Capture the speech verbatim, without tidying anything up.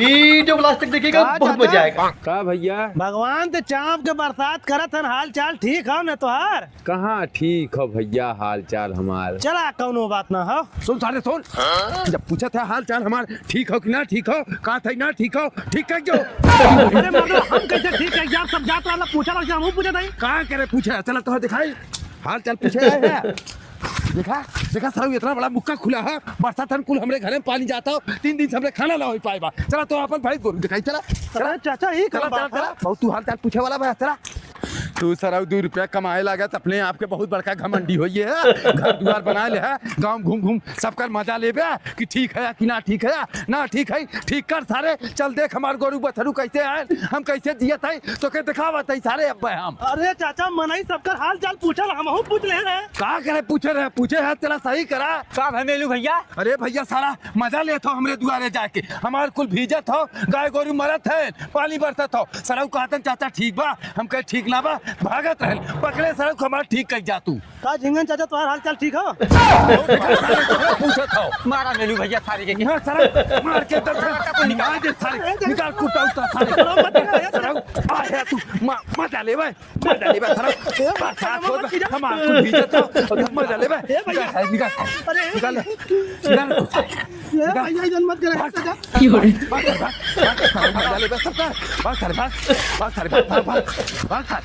ये जो प्लास्टिक देखिएगा, का बहुत चाचा? मजा आएगा। का भैया? भगवान ते चाँप के बरसात करत हन, हाल चाल ठीक हौ न तोहार? कहाँ ठीक हौ भैया हाल चाल हमार? चला, कौनो बात ना हौ। सुन सारे सुन, जब पूछत है हाल चाल हमार ठीक हौ कि ना ठीक हौ, कहत है ना ठीक हौ, ठीक कइ जो। अरे मर्दवा, हम कैसे ठीक कइ जाब? सब जात रहला पूछा रहा, हमहू पूछत है। का करे पूछे? चला तोहर दिखाई, हाल चाल पूछे आए हैं। देखा, देखा सरऊ, इतना बड़ा मुक्का खुला है, बरसात हन कुल हमरे घरे में पानी जात हौ, तीन दिन से हमरे खाना ना होइ पाए बा। चला तो अपन भैंस गोरू दिखाई, चला, चला। अरे चाचा, ई का चला, चला, बात है? चला। बहुत तू हाल चाल पूछे वाला बा, चला। तू सरऊ दू रुपया कमाए लागत, अपने आप के बहुत बड़का घमंडी होइए है, घर दुआर बनाए ले है, गाँव घूम घूम सबकर मजा लेबे कि ठीक है कि ना ठीक है, ना ठीक है, ठीक कर सारे। चल देख हमार गोरू बछरू कैसे हैं, हम कैसे जियत है, तोके देखावत है सारे अब हम। अरे चाचा, मनई सबकर हाल चाल पूछल, हमहू पूछ ले रहे। का करे पूछे रहे, पूछे है, चला सही करा। का भय मेलू भैया? अरे भैया, सारा मजा लेत हौ हमरे दुआरे जाके, हमार कुल भीजत हौ, गाय गोरू मरत है, पानी बरसत हौ। सरऊ कहतन चाचा ठीक बा, हम कहे ठीक ना बा, भागत रहन, पकड़े सरऊ हमार ठीक कइ जा तू। का झिंगन चाचा, तोहार हाल चाल ठीक हौ? पूछत हौ। मारा मेलू भैया सारे के। हाँ, सरऊ, मार के दर्द है। मार दे सारे, निकाल कुत्ता उत्ता सारे। सरऊ, आ है तू, मा-, मजा लेबे, मजा लेबे, सरऊ। बरसात होत बा, हमार कुल भीजत हौ, मजा लेबे। ए भैया। निकाल, निकाल, अरे, निकाल, निकाल, ए भैया, इधर मत करे, भाग, चाचा। भाग, भाग, भाग, भाग, मजा लेबे सबका। भाग सारे, भाग, भाग सारे, भाग, भाग, भाग, भाग सारे।